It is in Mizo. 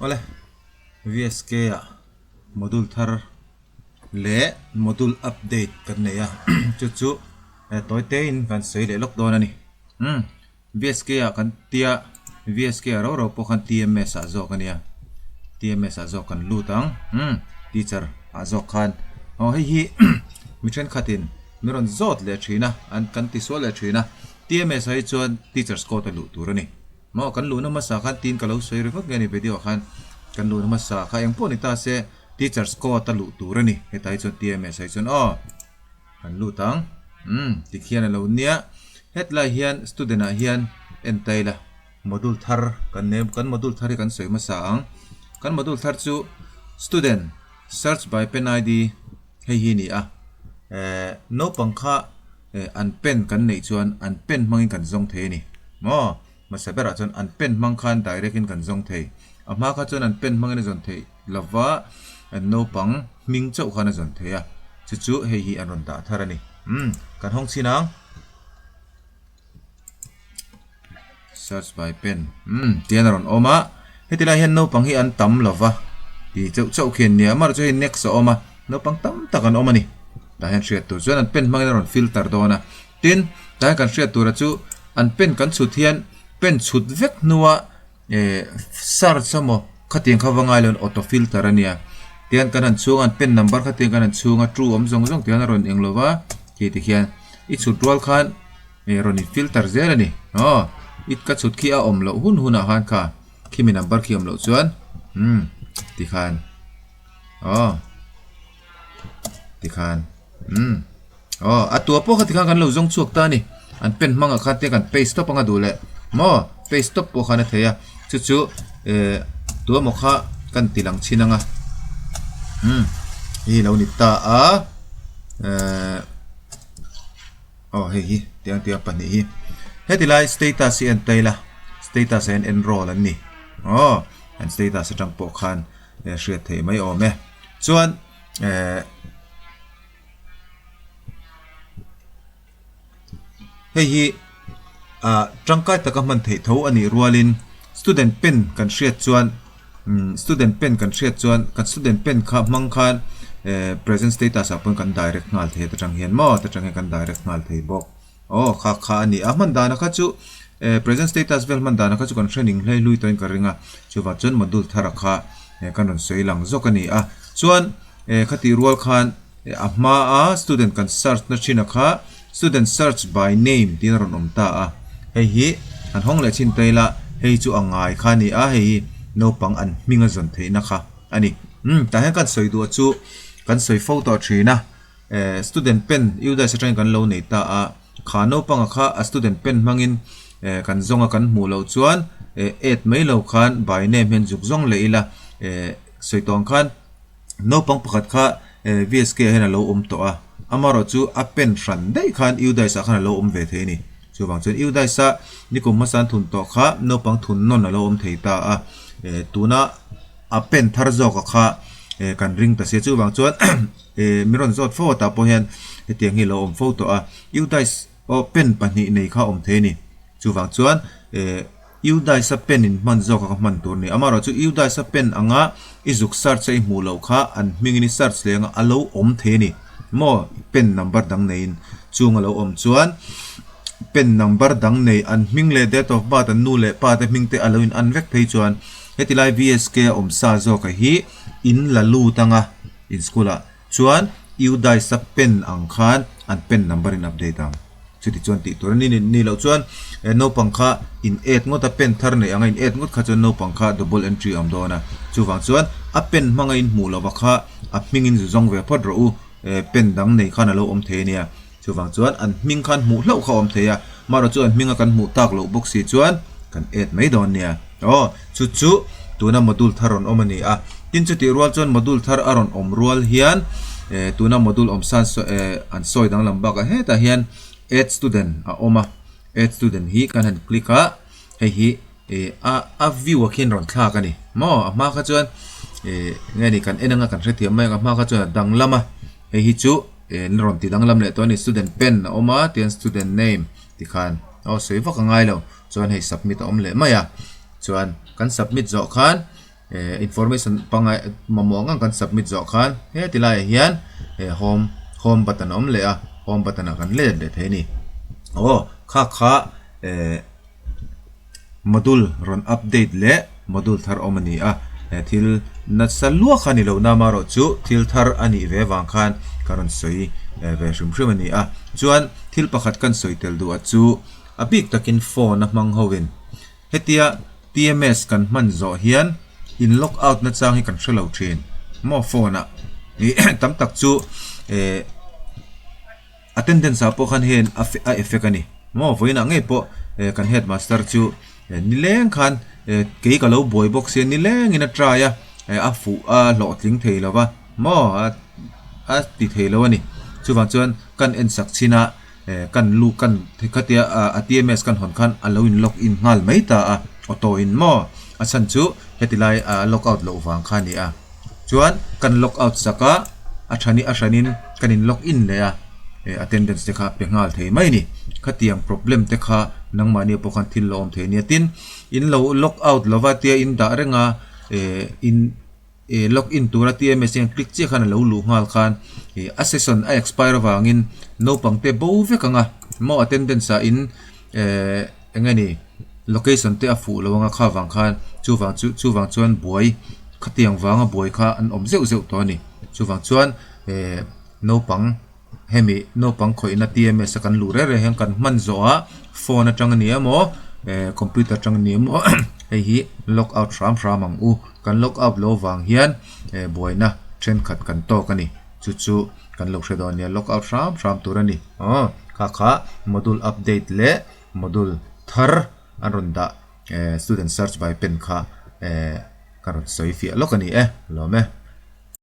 Awle, VSK ah module thar leh module update kan nei a, chu chu tawi te in kan sawi leh lawk dawn a ni. Umm VSK ah kan tia VSK ah rau rau pawh khan TMS ah zawk a nia, TMS ah zawk kan lut ang, umm teacher ah zawk khan aw hei hi mi thenkhatin min rawn zawt leh thin a, an kan ti sual leh thin a, TMS ah hi chuan teachers code a luh tur a ni. Maw kan luhna hmasa khan tiin ka lo sawi ringawt nge ni video ah khan kan luhna hmasa kha eng pawh ni ta se teachers code a luh tur a ni hetah hi chuan TMS ah hi chuan aw kan lut ang umm tikhian a lo nia hetlai hian student ah hian en ta ila module thar kan nei kan module thar hi kan sawi hmasa ang kan module thar chu student search by pen ID hei hi a ni a eh naupang kha eh an pen kan neih chuan an pen hmangin kan zawng thei a ni maw. Hmasa berah chuan an pen hmang khan direct in kan zawng thei. A hma kha chuan an pen hmangin a zawn theih lova, an naupang hming chauh khan a zawn thei a. Chu chu hei hi an rawn dah thar a ni. Umm, kan hawng chhin ang. Search by pen. Umm, tihian a rawn awm a. Heti lai hian naupang hi an tam lova ti chauh chauh khi an nia. Amaherawhchu hei next a awm a, naupang tam tak an awm a ni. Tah hian hriat tur chuan an pen hmangin a rawn filter dawn a. Tin, tlai kan hriat tura chu an pen kan chhut hian pen chhut vek hnua eh search emaw khatiang kha va ngai lo auto filter a nia. Tihian kan han chhung a an pen number kha tiang kan han chhung a true awm zawng zawng tihian a rawn eng lo va khi tikhian i chhut rual khan eh rawn in filter zel a ni. Aw i ka chhut khi a awm loh hun hunah khan kha khimi number khi awm loh chuan umm tikhan aw. Tikhan umm aw a tua pawh kha tikhan kan lo zawng chhuak ta a ni an pen hmangah khan te kan paste tawp anga duh leh maw paste tawp pawh khan a thei a chu chu eh tua maw kha kan ti lang chhin anga umm hei lo ni ta a eh aw hei hi tiang tiang pahnih hi heti lai status hi a en ta ila status ah hian enroll an ni aw an status atang pawh khan hriat theih mai awm e. Chuan eh hei hi ah tangkai taka hman theih tho a nih rualin student pen kan hriat chuan umm student pen kan hriat chuan kan student pen kha hmang khan eh present status ah pawn kan direct nghal thei a ta tang hian maw ta tang hian kan direct nghal thei bawk. Aw kha kha a ni a, hman dana kha chu eh present status vel hman dana kha chu kan hre ning hlei hlui tawhin ka ring a, chuvang chuan module thara kha eh kan rawn sawi lang zawk a ni a, chuan eh khatih rual khan eh a hma a student kan search na thin a kha student search by name tiin a rawn awm ta a, hei hi han hawng leh chhin ta ila hei chu a ngai kha a ni a, hei hi naupang an hming a zawn theihna kha a ni. Umm tah hian kan sawi duh chu kan sawi fo tawh thin a. Eh student pen UDISE atangin kan lo nei ta a, kha naupanga kha a student pen hmangin eh kan zawnga kan hmuh loh chuan eh add mai lo khan by name hian zuk zawng leh ila eh sawi tawh ang khan naupang pakhat kha eh VSK ah hian a lo awm tawh a, amaherawh chu a pen hran daih khan UDISE ah khan a lo awm ve thei a ni. Chuvang chuan UDISE a nikum hmasa an thun tawh kha naupang thun nawn a lo awm thei ta a, eh tuna a pen thar zawk a kha eh kan ring ta sia chuvang chuan eh min rawn zawt fo atah pawh hian hetiang hi a lo awm fo tawh a UDISE aw pen pahnih nei kha a awm thei a ni chuvang chuan eh UDISE a pen in hman zawk a ka hman tur a ni amaherawh chu UDISE a pen anga i zuk search a i hmuh loh kha an hmingin i search leh anga a lo awm thei a ni maw pen number dang neiin chung a lo awm chuan pen number dang nei an hming leh date of birth an nu leh pa te hming te a lo in an vek phei chuan Heti lai VSK a awm sa zawk a hi in la lut anga in school ah chuan UDISE a pen ang khan an pen number in update ang. Chuti chuan tih tur a ni ni loh chuan naupang kha in add ngawt a pen thar neih anga in add ngawt kha chuan naupang kha double entry a awm dawn a. Chuvang chuan a pen hmanga in hmuh lova kha a hming in zu zawng ve phawt rawh u pen dang nei khan a lo awm thei a nia. Chuvang chuan an hming khan hmuh hlauh kha awm thei a, marawh chu an hminga kan hmuh tak loh bawk si chuan kan add mai dawn nia. Aw, chu chu tuna module thar rawn awm a ni a. Tin chutih rual chuan module thar a rawn awm rual hian eh tuna module awm san saw eh an sawi danglam bakah hetah hian add student a awm a, add student hi kan han click a, hei hi eh a a view ah khian rawn thlak a ni maw a hma kha chuan eh nge ni kan en anga kan hrethiam mai ang a hma kha chuan a danglam a, hei hi chu. Eh an rawn ti danglam leh tawh a ni student pen a awm a tian student name tikhan aw sawi vak a ngai lo chuan hei submit a awm leh mai a chuan kan submit zawh khan Eh information pangngai mamawh ang ang kan submit zawh khan heti laiah hian eh home home button a awm leh a home button ah kan let leh thei a ni. Aw kha kha eh module rawn update leh module thar awm a ni a eh thil nasa luak a ni lo na amaherawh chu thil thar a nih ve vang khan ka rawn sawi ve hrim hrim a ni a. Chuan thil pakhat kan sawi tel duh a chu a bik takin phone a hmang ho in Hetia TMS kan hman zawh hian in log out na chang hi kan hre lo thin maw phone ah ih tam tak chu eh attendance ah pawh khan hei a effect a ni maw vawiinah ngei pawh eh kan headmaster chu nileng khan eh kei ka lo buai bawk sia nilengin a try a eh a fuh a hlawhtling thei lo va maw a a ti thei lo a ni chuvang chuan kan en sak chin a. Eh kan lu kan khatia a TMS kan hawn khan a lo in log in nghal mai ta a auto in maw a chhan chu heti lai a log out loh vang kha a ni a chuan kan log out sak a a thani a hranin kan in log in leh a eh attendance te kha pe nghal thei mai a ni khatiang problem te kha nangmahni pawh khan thil la awm thei a nia tin in lo log out lova tia in dah reng a eh in. Ih log in tura TMS hian click chiah khan a lo luh nghal khan ih a session a expire avangin naupang te bo vek ang a maw attendance ah in eh eng nge ni location te a fuh lo ang a kha vang khan chuvang chu chuvang chuan buai khatiang vanga buai kha an awm zeuh zeuh tawh a ni chuvang chuan eh naupang. Hemi naupang khawihna TMS a kan luh reng reng hian kan hman zawh a phone atang a ni emaw eh computer atang a ni emaw hei hi log out hram hram ang u kan log out loh vang hian eh buaina thenkhat kan tawk a ni chu chu kan lo hre dawn nia log out hram hram tur a ni aw kha kha module update leh module thar an rawn dah eh student search by pen kha eh ka rawn sawi fiah lawk a ni e lawm e.